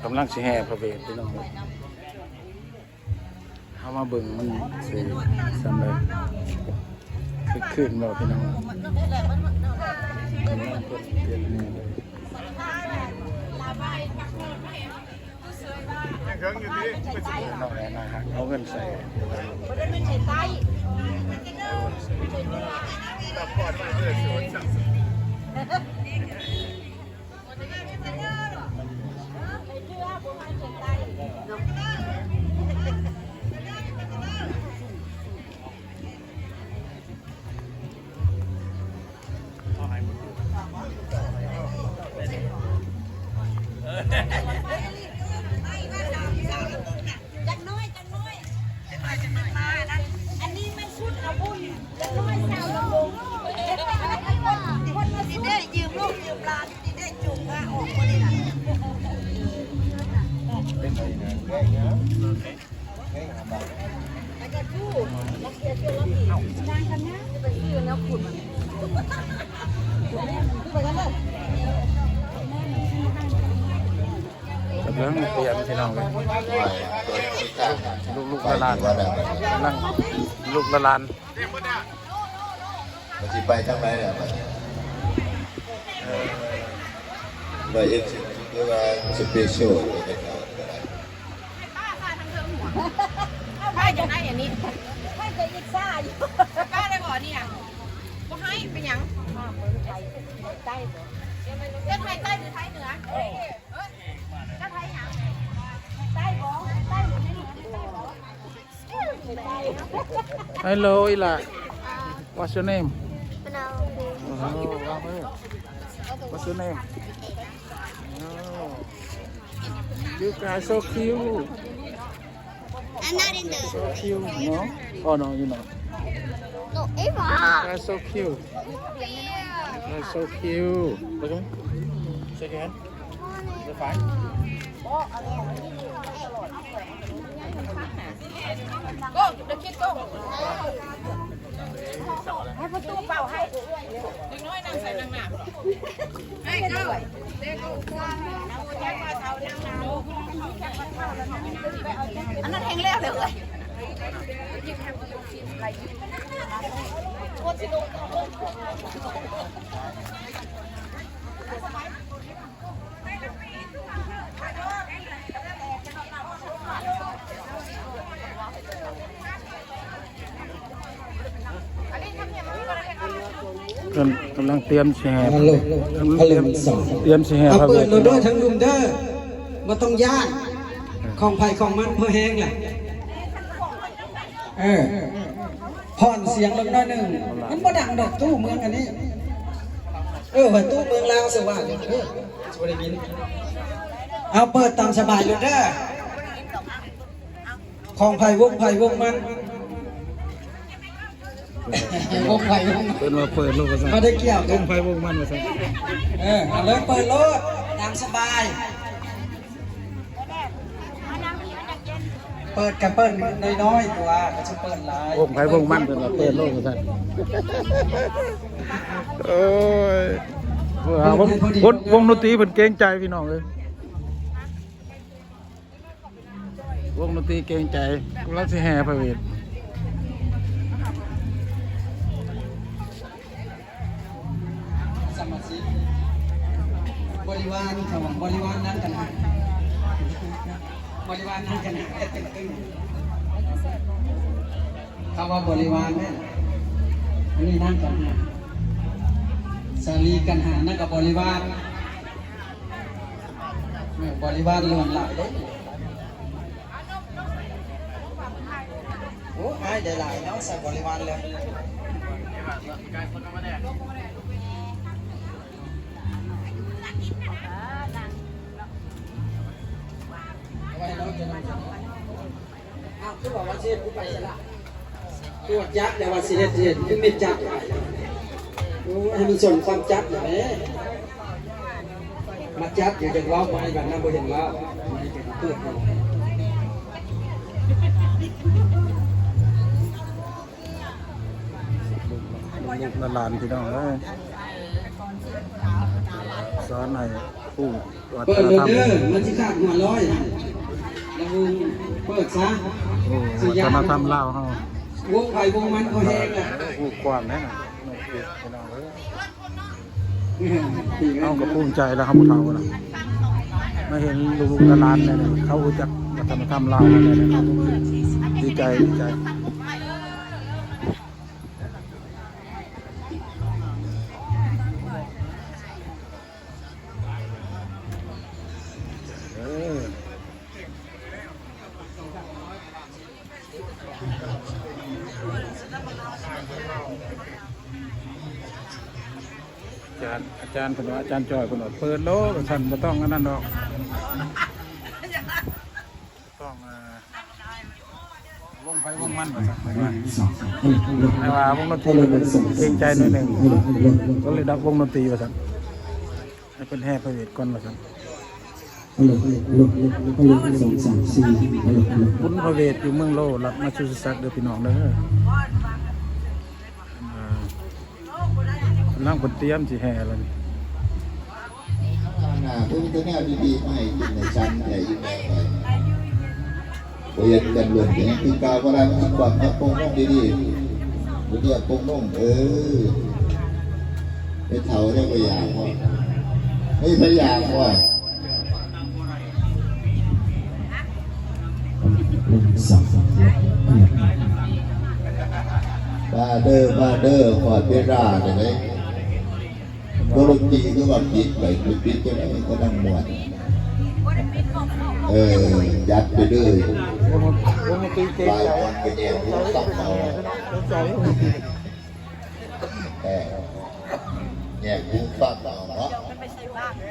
ກຳລັງຊິແຫ່ພະເວດພີ່ນ້ອງ. ເຮົາມາເບິ່ງມັນຊິສ່ຳໃດ ຄຶກຄື້ນບໍ່ພີ່ນ້ອງ. ກຳລັງເພິ່ນເຮັດນີ້ເລີຍ. ນ້ອງແອນນາຮັກເອົາເງິນໃສ່ ບໍ່ໄດ້ເງິນໃສ່ໃຕ້. ຈັກໜ້ອຍ ຈັກໜ້ອຍ ຈັກໜ້ອຍ ຈັກໜ້ອຍມານັ້ນ. ອັນນີ້ແມ່ນຊຸດອາບຸນ ຈັກໜ້ອຍສາວລຳວົງ ຄົນມາຊຸດ ຊິໄດ້ຢືມລູກຢືມຫຼານ ຊິໄດ້ຈູງພາອອກມື້ນີ້ນະ. ເປັນໄປນະ. ກຳລັງຕຽມພີ່ນ້ອງເອີຍ ລູກໆຫຼານໆ ກຳລັງ ລູກຫຼານໆ ມັນຊິໄປທາງໃດແລ້ວບັດນີ້? ເອີ ຮ້ອຍເອັດ ຫຼືວ່າສະເປເຊຍ ໄປຈັ່ງໃດອັນນີ້ ໃຫ້ໄປອິດສາຢູ່. ປ້າໄດ້ບໍ່ອັນນີ້ນະ? ບໍ່ໃຫ້ ເປັນຫຍັງ? ເຮັດໄທໃຕ້ ເຮັດໄທໃຕ້ຫຼືໄທເໜືອ? ເອີ ເຈົ້າໄທຫຍັງ? ໄທໃຕ້ບໍ່? ໄທໃຕ້ບໍ່? ໄທໃຕ້ບໍ່? Hello, Ila. What's your name? Hello. Oh, wow. What's your name? Oh. You guys so cute. I'm not in the So cute, no? Oh, no, you know. No, Eva. You guys so cute. You guys so cute. Look at me. Shake your hand. You're fine. Go, the kids go. ໃຫ້ປະຕູເປົ່າໃຫ້ ເດັກນ້ອຍນັ່ງໃສ່ນັ່ງໜ້າ ໃຫ້ເຂົາ ອັນນັ້ນແຮງແລ້ວເລີຍ. ເພິ່ນກຳລັງຕຽມຊິແຫ່ ຕຽມຊິແຫ່ພະເວດ ເປີດໂລດເດີ ທາງລຸ່ມເດີ ບໍ່ຕ້ອງຢ້ານ ຂອງໃຜຂອງມັນ ພໍແຮງແຫຼະ. ເອີ ຜ່ອນສຽງລົງໜ້ອຍໜຶ່ງ ມັນບໍ່ດັງດອກ ຕູ້ເມືອງອັນນີ້. ເອີ ວ່າຕູ້ເມືອງລາວ ສະຫວ່າງເດີ ຊິບໍ່ໄດ້ຍິນ. ເອົາ ເປີດຕາມສະບາຍໂລດເດີ ຂອງໃຜວົງໃຜວົງມັນ ວົງໃຜວົງມັນ ເພິ່ນວ່າເປີດໂລດວ່າຊັ້ນ ບໍ່ໄດ້ກ່ຽວກັນ ວົງໃຜວົງມັນວ່າຊັ້ນ. ເອີ ເອົາເລີຍ ເປີດໂລດ ຕາມສະບາຍ. ເປີດກະເປີດນ້ອຍໆ ຕົວະ ກະຊິເປີດຫຼາຍ ວົງໃຜວົງມັນ ເພິ່ນວ່າເປີດໂລດວ່າຊັ້ນ. ໂອ້ຍ ວົງ ວົງດົນຕີເພິ່ນເກງໃຈພີ່ນ້ອງເອີຍ ວົງດົນຕີເກງໃຈ ກຳລັງຊິແຫ່ພະເວດ. ສະມາຊິກ ບໍລິວານ ເຂົາວ່າບໍລິວານນັ່ງກັນຫາ ບໍລິວານນັ່ງກັນຫາ ເຮັດເປັນຕຶ້ງ ເຂົາວ່າບໍລິວານແມ່ນ ອັນນີ້ນັ່ງກັນຫາ ສາລີກັນຫາ ນັ້ນກໍບໍລິວານ ເອີ ບໍລິວານຫຼວງຫຼາຍເດ້. ໂອ້ ອ້າຍໄດ້ຫຼາຍເນາະ ໃສ່ບໍລິວານເລີຍ. ເອົາ ຄືວ່າວ່າຊິເຮັດ ກູໄປໃສລະ? ຕົວຈັກ ແຕ່ວ່າຊິເຮັດ ຊິເຮັດ ຄືມິດຈັກ. ໂອ້ຍ ໃຫ້ມັນສົມຄວາມຈັກແຫຼະແມ່. ມາຈັດຢູ່ ຢາກເວົ້າໄປບາດນັ້ນບໍ່ເຫັນເວົ້າ ເປີດ ລູກຫຼານພີ່ນ້ອງເອີຍ ສອນໃຫ້ ຜູ້ວັດທະນະທຳ ເປີດໂລດເດີ ມັນຊິຂາດຫົວຮ້ອຍຫັ້ນ ລະວົງເປີດຊະ ໂອ້ ວັດທະນະທຳລາວເຮົາ ວົງໃຜວົງມັນກໍແຮງແຫຼະ ຮູ້ກວ້າງແທ້ນະ ພີ່ນ້ອງເອີຍ ເຮົາກໍພູມໃຈແລ້ວ ເຮົາຜູ້ເຖົ້ານະ ມາເຫັນລູກໆຫຼານໆແນວນີ້ ເຂົາຮູ້ຈັກວັດທະນະທຳລາວແນວນີ້ ດີໃຈ ດີໃຈ. ອາຈານ ອາຈານເພິ່ນວ່າ ອາຈານຈ້ອຍເພິ່ນວ່າ ເປີດໂລດວ່າຊັ້ນ ບໍ່ຕ້ອງອັນນັ້ນດອກ ຕ້ອງ ເອີ ວົງໃຜວົງມັນວ່າຊັ້ນ ເພິ່ນວ່າ ແຕ່ວ່າວົງດົນຕີເກງໃຈໜ້ອຍໜຶ່ງ ກໍເລີຍດັບວົງດົນຕີວ່າຊັ້ນ ໃຫ້ເພິ່ນແຫ່ພະເວດກ່ອນວ່າຊັ້ນ ບຸນພະເວດຢູ່ເມືອງໂລ ລັດມາຊູເຊັດເດີພີ່ນ້ອງເດີ ອ່າ ກຳລັງເພິ່ນຕຽມຊິແຫ່ແລ້ວນີ້ ຂ້າງໜ້າບໍ່ມີແຕ່ແນວດີໆມາໃຫ້ກິນໃຫ້ສັນແທ້ອີ່ແມ່ຂ້ອຍ ບໍ່ເຮັດກັນລ້ວນ ກໍຍັງຄືເກົ່າ ບໍ່ໄດ້ ມັນຊິຄວາມກັບປົງລົງດີໆ ບໍ່ເລືອກປົງລົງ ເອີ ໄປເຖົ້າແລ້ວບໍ່ຢາກບໍ່ ມີໃຜຢາກບໍ່? ມາເດີ ມາເດີ ຮອດເວລາແລ້ວເດ້ ວົງດົນຕີຄືວ່າປິດໄປ ໄປປິດຈັ່ງໃດກໍນັ່ງມ່ວນ ເອີ ຈັດໄປເລີຍ ວົງດົນຕີເກງໃຈ ແຍກຫູຟັງເອົາ ເອີ ແຍກຫູຟັງເອົາເນາະ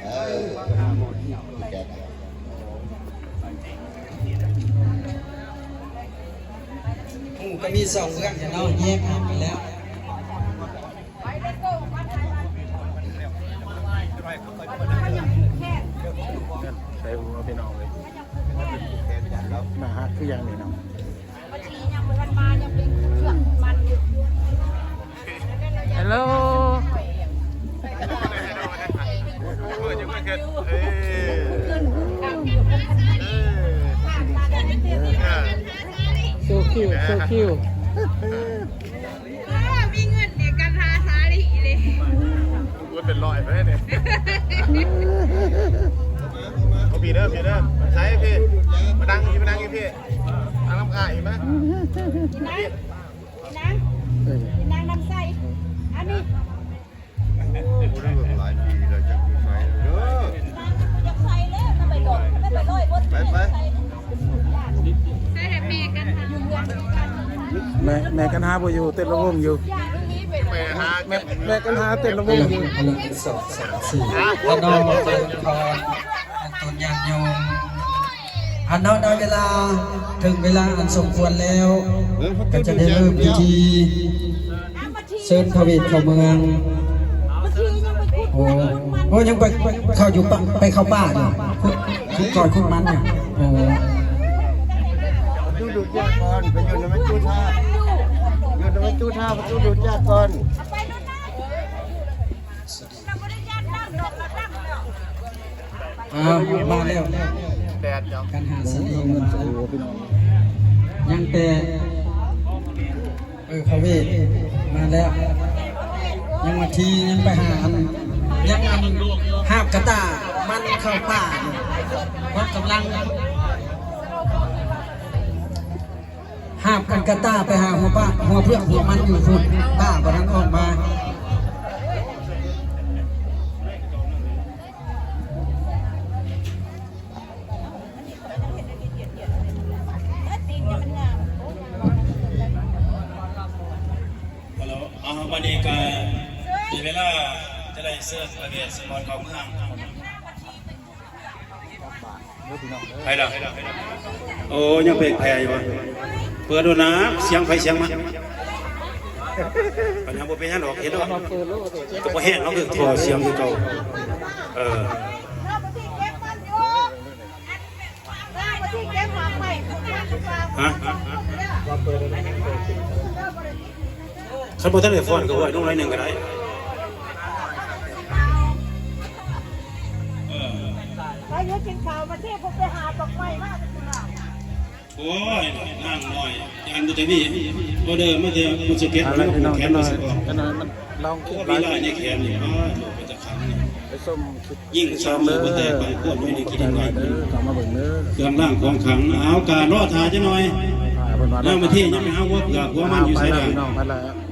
ເອີ ໝູ່ກໍມີສອງເບື້ອງເນາະ ແຍກອອກໄປແລ້ວ ໃສ່ຫົວພີ່ນ້ອງເອີຍ ໜ້າຮັກຄືຫຍັງນີ້ເນາະ. ເຮັລໂລ ໂຊຄິວ ໂຊຄິວ ມີເງິນນີ້ກັນຫາສາລີເລີຍ ເປັນຮ້ອຍໄປເດ້ ເອົາພີ້ເດີ ພີ້ເດີ ໃສ່ພີ້ ມານັ່ງພີ້ ມານັ່ງຢູ່ພີ້ ມານຳອ້າຍອີກມາ ອີນາງ ອີນາງ ອີນາງນຳໃສ່ ອັນນີ້ ໂອ້ ບໍ່ໄດ້ເບິ່ງຫຼາຍປີແລ້ວ ຈັກຢູ່ໃສເດີ ຢາກໃສ່ເລີຍ ໄປໂລດ ໄປໂລດ ໄປ ໄປ ໃສ່ ໃສ່ແລ້ວແມ່ກັນຫາ ຢູ່ເຮືອນ ແມ່ ແມ່ກັນຫາບໍ່ຢູ່ ເຕັ້ນລຳວົງຢູ່ ແມ່ ແມ່ກັນຫາເຕັ້ນລຳວົງຢູ່ ອັນນັ້ນ ອັນນັ້ນ ອັນຕອນຍາດໂຍມ ອັນເນາະ ໄດ້ເວລາ ເຖິງເວລາອັນສົມຄວນແລ້ວ ກໍຈະໄດ້ເລີ່ມພິທີເຊີນພະເວດເຂົ້າເມືອງ ໂອ້ ໂອ້ ຍັງໄປ ເຂົ້າຢູ່ປ່າ ໄປເຂົ້າປ່າຢູ່ ຂຸດ ຂຸດກ້ອຍຂຸດມັນຢູ່ ໂອ້ ປະຕູດູດຢາກ່ອນ ໄປຢູ່ນຳແມ່ຕູ້ທ່າ ຢູ່ນຳແມ່ຕູ້ທ່າ ປະຕູດູດຢາກ່ອນ. ອ້າວ ມາແລ້ວ ກັນຫາສະເໜ່ ຍັງແຕ່ ເອີ ພະເວດ ມາແລ້ວ ຍັງມາທີ່ ຍັງໄປຫາອັນ ຍັງອັນ ຫາບກະຕ່າມັນເຂົ້າປ່າຢູ່ ເພິ່ນກຳລັງ ຫາບກັນກະຕ່າໄປຫາຫົວປາ ຫົວເຜືອກຫົວມັນຢູ່ພຸ້ນ ປາບໍ່ທັນອອກມາ. ເອົາ ບັດນີ້ກະເປັນເວລາຈະໄດ້ເຊີນພະເວດສະໝອນເຂົ້າເມືອງ. ໄປລະ ໂອ້ ຍັງເພກແຜ່ຢູ່ບໍ່? ເປີດໂດນນະ ສຽງໃຜສຽງມັນ ບັດນີ້ບໍ່ເປັນຫຍັງດອກ ເຫັນດອກ ກໍບໍ່ແຮງເນາະ ຄືທໍ່ສຽງຄືເກົ່າ ເອີ ຮະ? ຄັນບໍ່ທັນໄດ້ຟ້ອນກໍຫ້ວຍລົງໜ້ອຍໜຶ່ງກໍໄດ້ ເອີ ກິນເຂົ້າມາເທ ພວກໄປຫາດອກໄມ້ມາຈາກພຸ້ນລະ. ໂອ້ຍ ນາງນ້ອຍ ຈານບໍ່ໄດ້ມີ ອໍເດີມາແຕ່ຜູ້ສະເກັດ ເອົາລະ ພີ່ນ້ອງ ແຂນ ຈັກໜ່ອຍ ບໍ່ສະກອກ ຈັກໜ່ອຍມັນລອງຄລິບ ໂອ້ ຫຼາຍ ມີລາຍໃນແຂນນີ້ ອ້າ ໂລກເປັນຕາຄັງນີ້ ໄປຊົມຄລິບ ຍິ່ງ ທີ່ສອງເດີ ສາມມື້ບໍ່ແຕກ ບາງຄົນຢູ່ໃນກິນໄດ້ ເດີ ເຂົ້າມາເບິ່ງເດີ ເຄື່ອງລາງຂອງຂັງ ເອົາ ກະລໍຖ້າຈັກໜ່ອຍ ອ່າ ເພິ່ນວ່າ ນາງມາເທ ຍັງໄປຫາຫົວເຜືອກຫົວມັນຢູ່ໃສລະ ພີ່ນ້ອງ ໄປລະ.